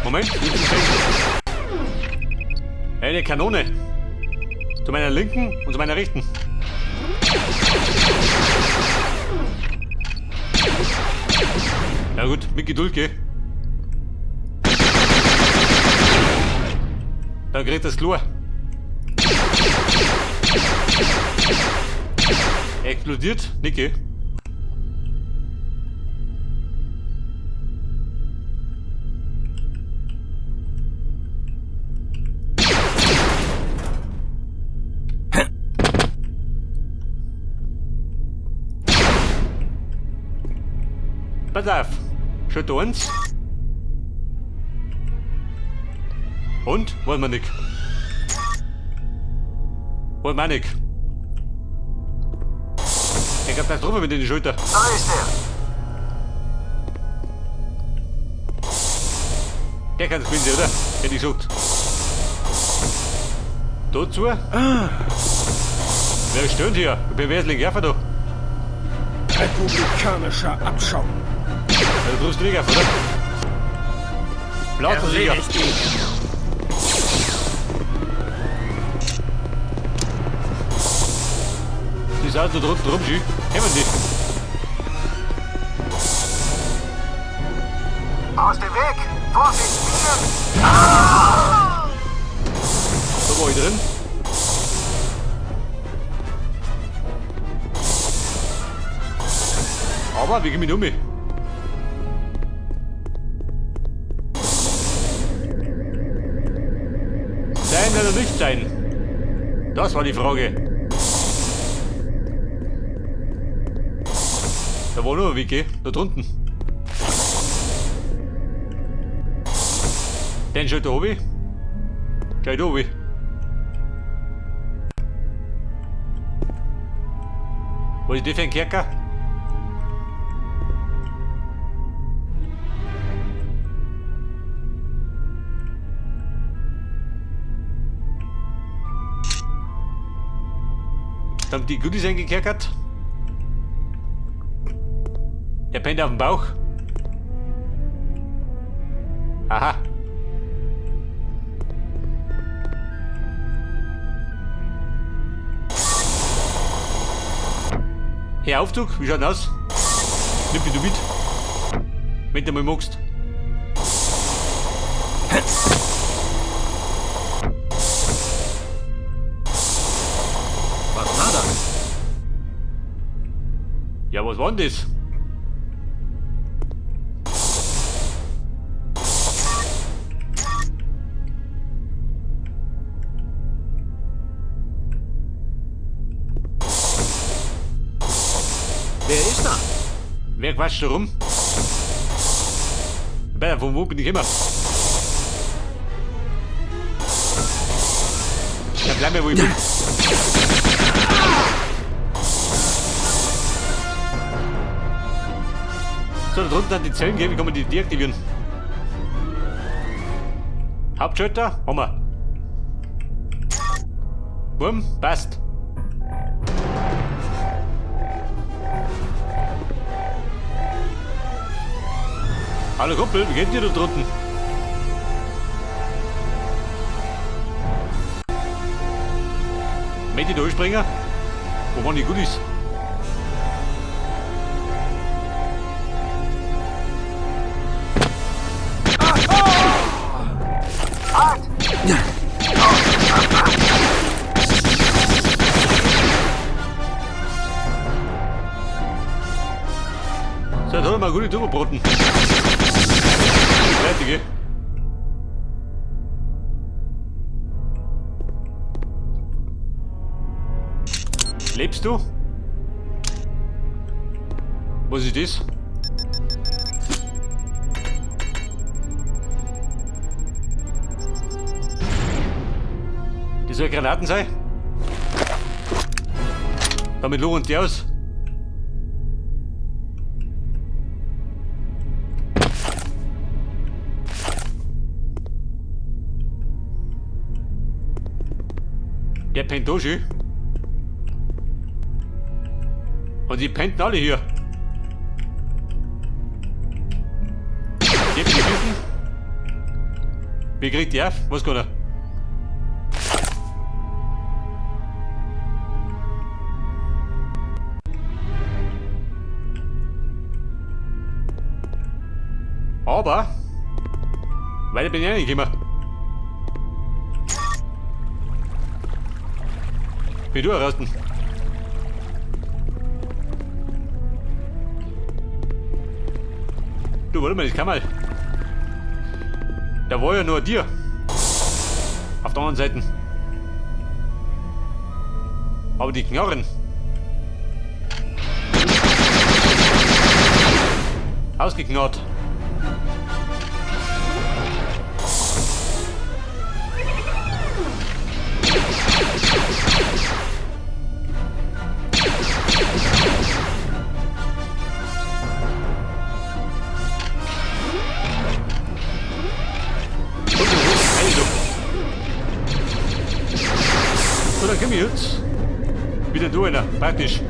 Moment, ich hab's gesehen. Eine Kanone. Zu meiner Linken und zu meiner Rechten. Ja gut, mit Geduld, gell? Dann kriegt das Chlor. Explodiert, Nicke. Pass auf. Schritt uns. Und? Wollen wir nicht. Wollen wir nicht. Der Katastrophe mit in die Schulter. Da ist er. Der kann es gewinnen, oder? Hätte ich gesagt. Dazu? Ah. Wer stöhnt hier? Ich bin wesentlich Erfer da. Republikanischer Abschaum. Ja, du triffst nicht auf, oder? Platz sicher. Erledigt ihn. Die sind da drunten rum, schön. Hemmen die. Aus dem Weg! Vorsicht, Minen! Da war ich drin. Aber wie geh ich um? Sein oder nicht sein? Das war die Frage. Da war nur ein Weg, da drunten. Den schaut da oben. Schau da oben. Was ist das für ein Kerker? Da haben die Goodies eingekerkert. Der pennt auf dem Bauch. Aha. Herr Aufzug, wie schaut denn aus? Nimm mich du mit. Wenn du mal magst. Was war das? Ja, was war denn das? Wer ist da? Wer quatscht da rum? Bei von wo bin ich immer? Dann bleib mir, wo ich bin. So, da drunten sind die Zellen, gell? Wie kann man die deaktivieren? Hauptschalter, haben wir. Bumm, passt. Hallo Kumpel, wie geht dir da drunten? Möchte ich da springen? Wo waren die Goodies? Halt! So, jetzt hat er mal gute Turbobraten. Fertig, gell? Lebst du? Was ist das? Das soll Granaten sein? Damit lohnt die aus. Der pennt da schön. Und die pennten alle hier. Die hab ich gebissen. Wie kriegt die auf? Was kann er? Aber weiter bin ich auch nicht gekommen. Bin du raus? Du, warte mal, das kann mal. Da war ja nur dir. Auf der anderen Seite. Aber die Knarren. Ausgeknarrt. So, dann komm ich jetzt. Wieder du einer, praktisch.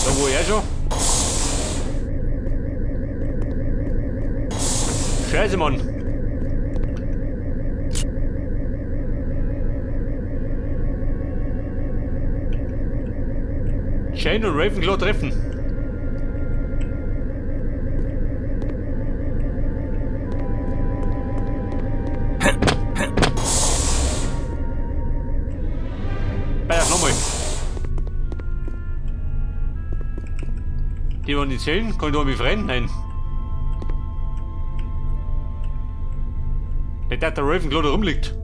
Da wo ich auch schon. Scheiße, Mann. Shane und Ravenclaw treffen. Bei nochmal. Die wollen nicht zählen, kann ich da mich freien? Nein. Nicht, dass der Ravenclaw da rumliegt.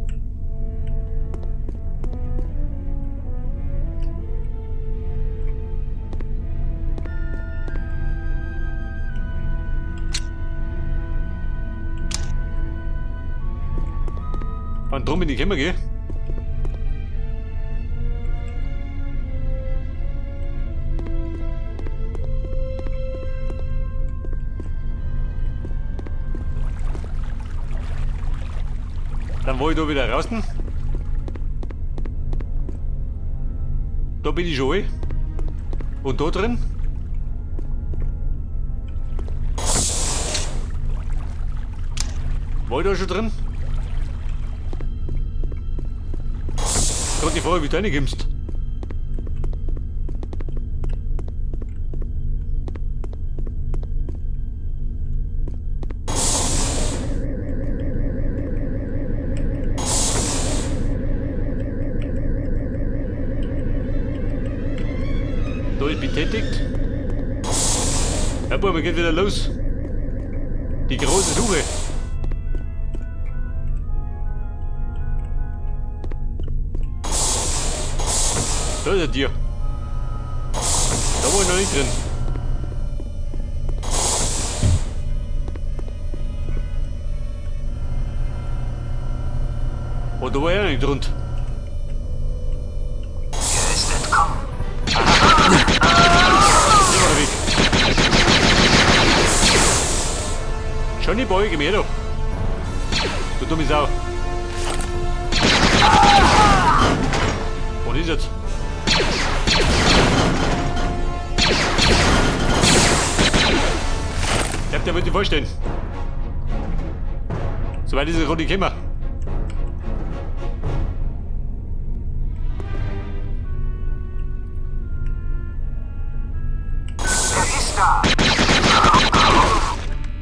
Wann drum in die Kämmer gehe? Dann war ich da wieder raus. Da bin ich schon. Und da drin? War ich da schon drin? Gerade die Frage, wie du reinkommst. Da ist betätigt. Ja, boah, wir geht wieder los. Die große Suche. Da ist ein Tier. Da war ich noch nicht drin. Oh, da war ich auch nicht drunter. Er ist entkommen. Der war der Weg. Johnny Boy, geh mir her da. Du dumme Sau. Was ist jetzt? Ich glaub, der wird sich vorstellen. Soweit ist er gerade gekommen. Er ist da.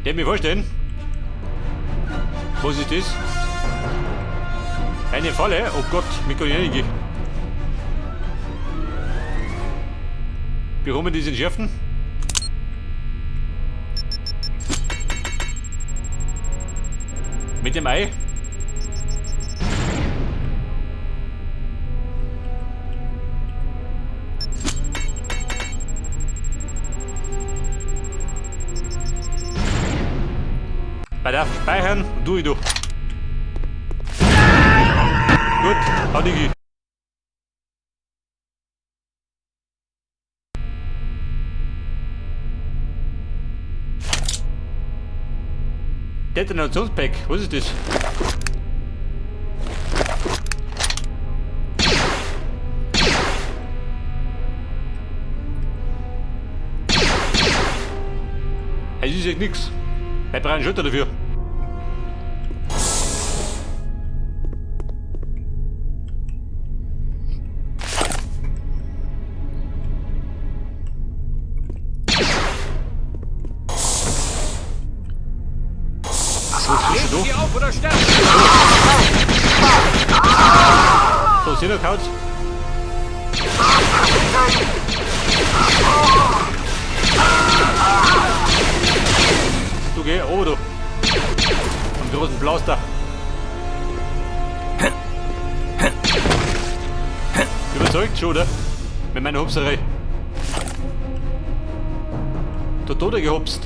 Der mir vorstellen. Was ist das? Eine Falle? Oh Gott, mir kann ich nicht gehen. Wie kommen diese entschärfen? Mit dem Ei? Bei der Speichern und du, du. Gut, hau die. Detonationspack, was ist das? sehe nix. Ich brauche einen Schulter dafür. Was Du? Sie auf oder sterben! So, sind noch kaut. Du geh, oben du. Am großen Blaster. Überzeugt schon, oder? Mit meiner Hopserei. Der Tode gehopst.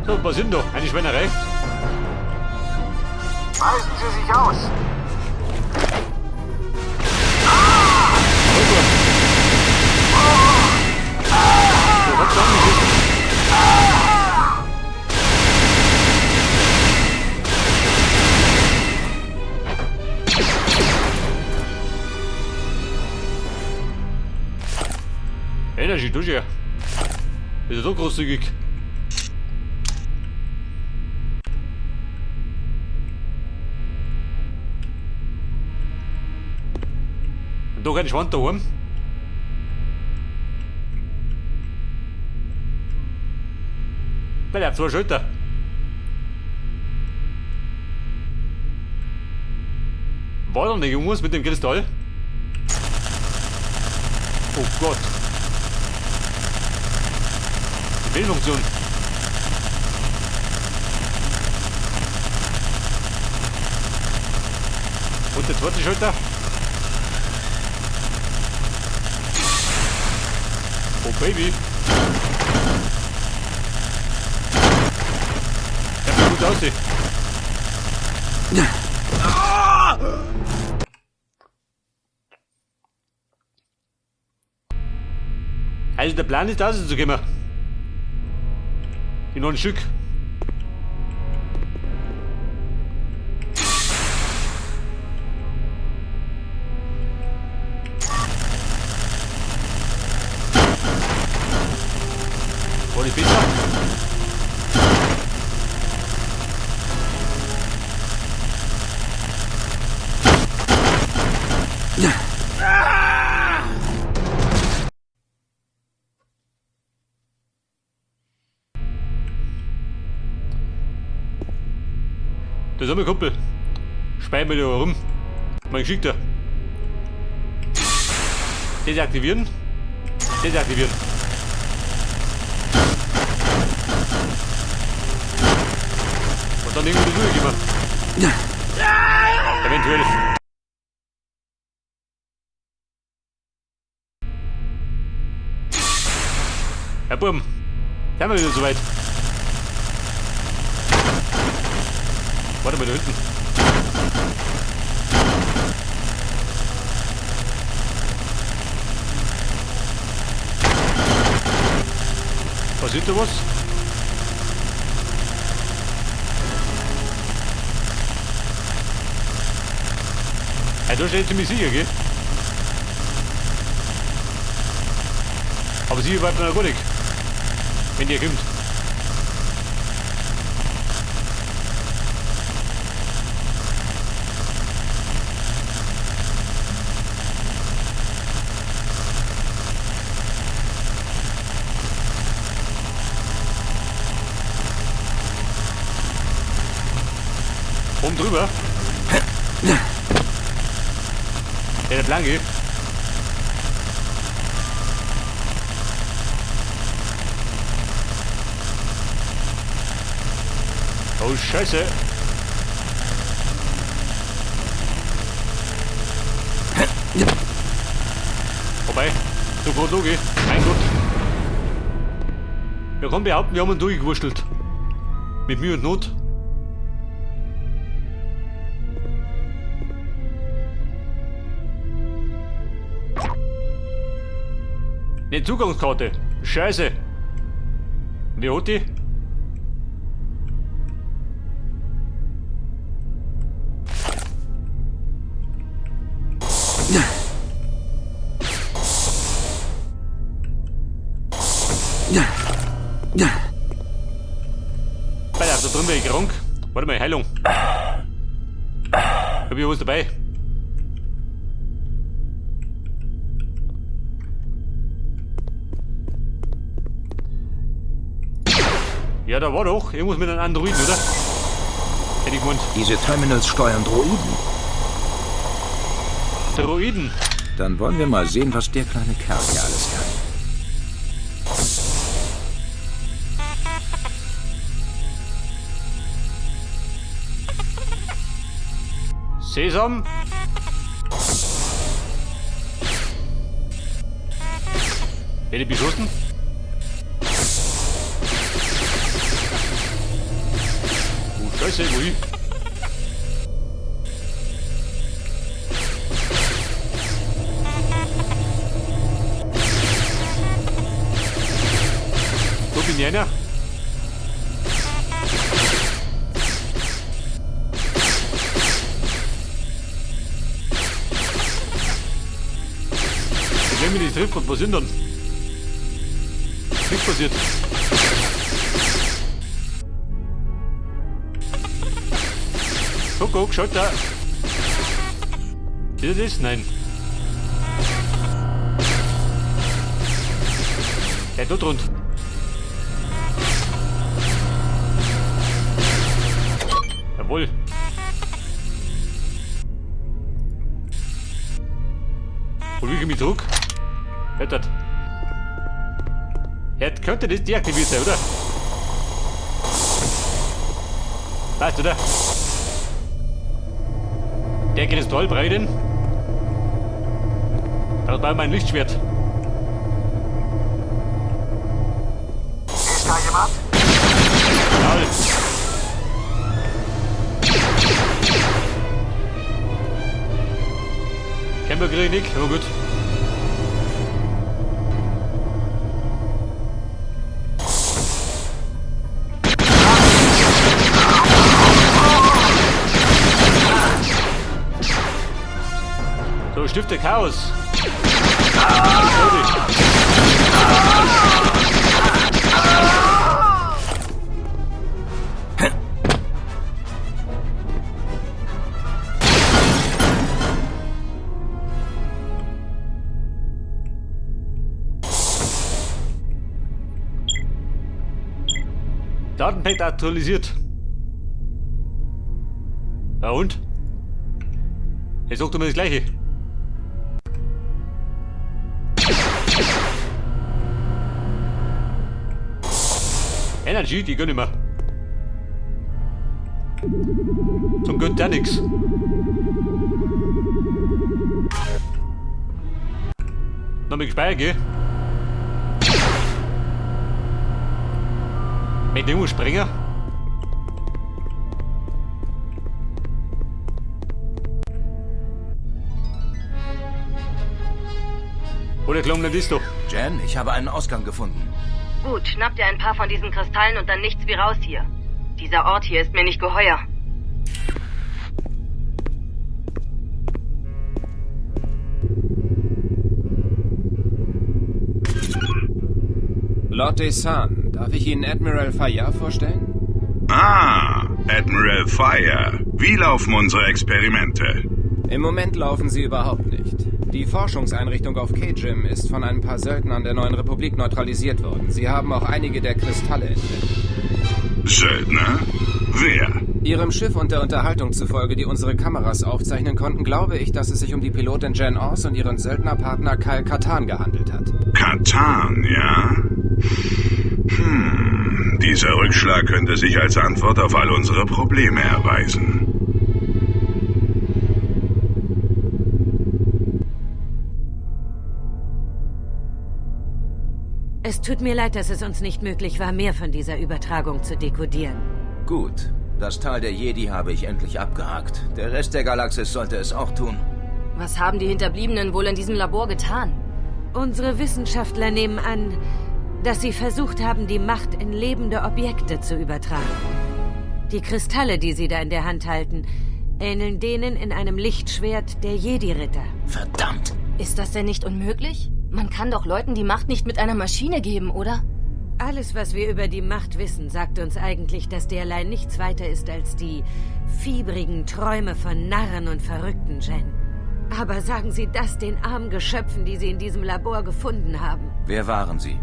So, was sind da? Eine Schweinerei. Weisen Sie sich aus! Du hast schon angeschissen. Energy, du ja. Ist ja so großzügig. Und da kein Schwand daheim. Bei der zwei Schulter. War doch nicht irgendwas mit dem Kristall? Oh Gott. Die Fehlfunktion. Und der zweite Schulter. Oh Baby. Ja, wie gut aussieht. Also der Plan ist, rauszukommen. In noch ein Stück. War die Pizza? Das ist mein Kumpel. Spei mir da rum. Mein Geschickter. Deaktivieren. Deaktivieren. Und dann irgendwie durchgehen. Eventuell. Herr Burm, sind wir wieder soweit. Warte mal da hinten. Passiert da was? Ja, da steht ziemlich sicher, gell? Aber sie bleibt noch gar nicht. Wenn der kommt. Oben drüber. Ja, der Blanke. Oh, Scheiße. Vorbei. So gut, Logi. Mein Gott. Wir können behaupten, wir haben ihn durchgewurschtelt. Mit Mühe und Not. Eine Zugangskarte. Scheiße. Wer hat die? Alter, da drin bin ich krank. Warte mal, Heilung. Hab ich was dabei? Ja, da war doch irgendwas mit einem Androiden, oder? Hätte ich gemeint. Diese Terminals steuern Droiden. Droiden. Dann wollen wir mal sehen, was der kleine Kerl hier alles kann. Sesam. Werde ich beschossen? Oh, Scheiße, wohin? Wo bin ich einer? Wenn mich nicht trifft, was passiert dann? Nichts passiert. Guck, schaut da. Ist das? Nein. Der tut rund. Jawohl. Und wie komme ich zurück? Hört. Ja, könnte das deaktiviert sein, oder? Passt, oder? Der Kristallbreiten. Da war mein Lichtschwert. Ist da jemand? Jawohl. Kämpfer krieg ich nicht, aber gut. So, Stifter Chaos. Datenpad aktualisiert. Ja und? Jetzt sagt immer das Gleiche. Energy, die gönn ich mir. Zum gönnt der nix. Nochmal gespeichert, gell? Mit dem Springer? Oder glauben nicht ist doch. Jen, ich habe einen Ausgang gefunden. Gut, schnapp dir ein paar von diesen Kristallen und dann nichts wie raus hier. Dieser Ort hier ist mir nicht geheuer. Lord Desan, darf ich Ihnen Admiral Fayard vorstellen? Ah, Admiral Fire. Wie laufen unsere Experimente? Im Moment laufen sie überhaupt nicht. Die Forschungseinrichtung auf Kejim ist von ein paar Söldnern der Neuen Republik neutralisiert worden. Sie haben auch einige der Kristalle entwendet. Söldner? Wer? Ihrem Schiff und der Unterhaltung zufolge, die unsere Kameras aufzeichnen konnten, glaube ich, dass es sich um die Pilotin Jen Ors und ihren Söldnerpartner Kyle Katan gehandelt hat. Katan, ja? Dieser Rückschlag könnte sich als Antwort auf all unsere Probleme erweisen. Es tut mir leid, dass es uns nicht möglich war, mehr von dieser Übertragung zu dekodieren. Gut. Das Tal der Jedi habe ich endlich abgehakt. Der Rest der Galaxis sollte es auch tun. Was haben die Hinterbliebenen wohl in diesem Labor getan? Unsere Wissenschaftler nehmen an, dass sie versucht haben, die Macht in lebende Objekte zu übertragen. Die Kristalle, die sie da in der Hand halten, ähneln denen in einem Lichtschwert der Jedi-Ritter. Verdammt! Ist das denn nicht unmöglich? Man kann doch Leuten die Macht nicht mit einer Maschine geben, oder? Alles, was wir über die Macht wissen, sagt uns eigentlich, dass derlei nichts weiter ist als die fiebrigen Träume von Narren und Verrückten, Jen. Aber sagen Sie das den armen Geschöpfen, die Sie in diesem Labor gefunden haben. Wer waren sie?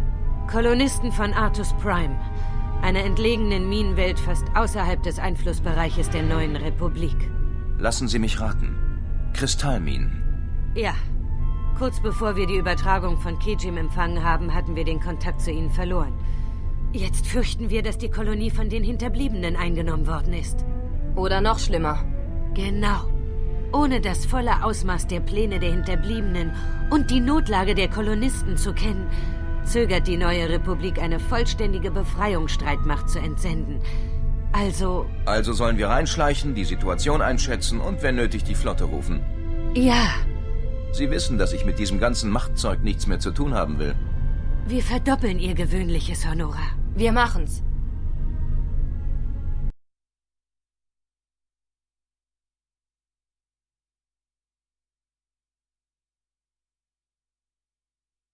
Kolonisten von Artus Prime, einer entlegenen Minenwelt fast außerhalb des Einflussbereiches der neuen Republik. Lassen Sie mich raten. Kristallminen. Ja. Kurz bevor wir die Übertragung von Kejim empfangen haben, hatten wir den Kontakt zu ihnen verloren. Jetzt fürchten wir, dass die Kolonie von den Hinterbliebenen eingenommen worden ist. Oder noch schlimmer. Genau. Ohne das volle Ausmaß der Pläne der Hinterbliebenen und die Notlage der Kolonisten zu kennen, zögert die neue Republik, eine vollständige Befreiungsstreitmacht zu entsenden. Also, Also sollen wir reinschleichen, die Situation einschätzen und wenn nötig die Flotte rufen. ja, Sie wissen, dass ich mit diesem ganzen Machtzeug nichts mehr zu tun haben will. wir verdoppeln ihr gewöhnliches Honorar. Wir machen's.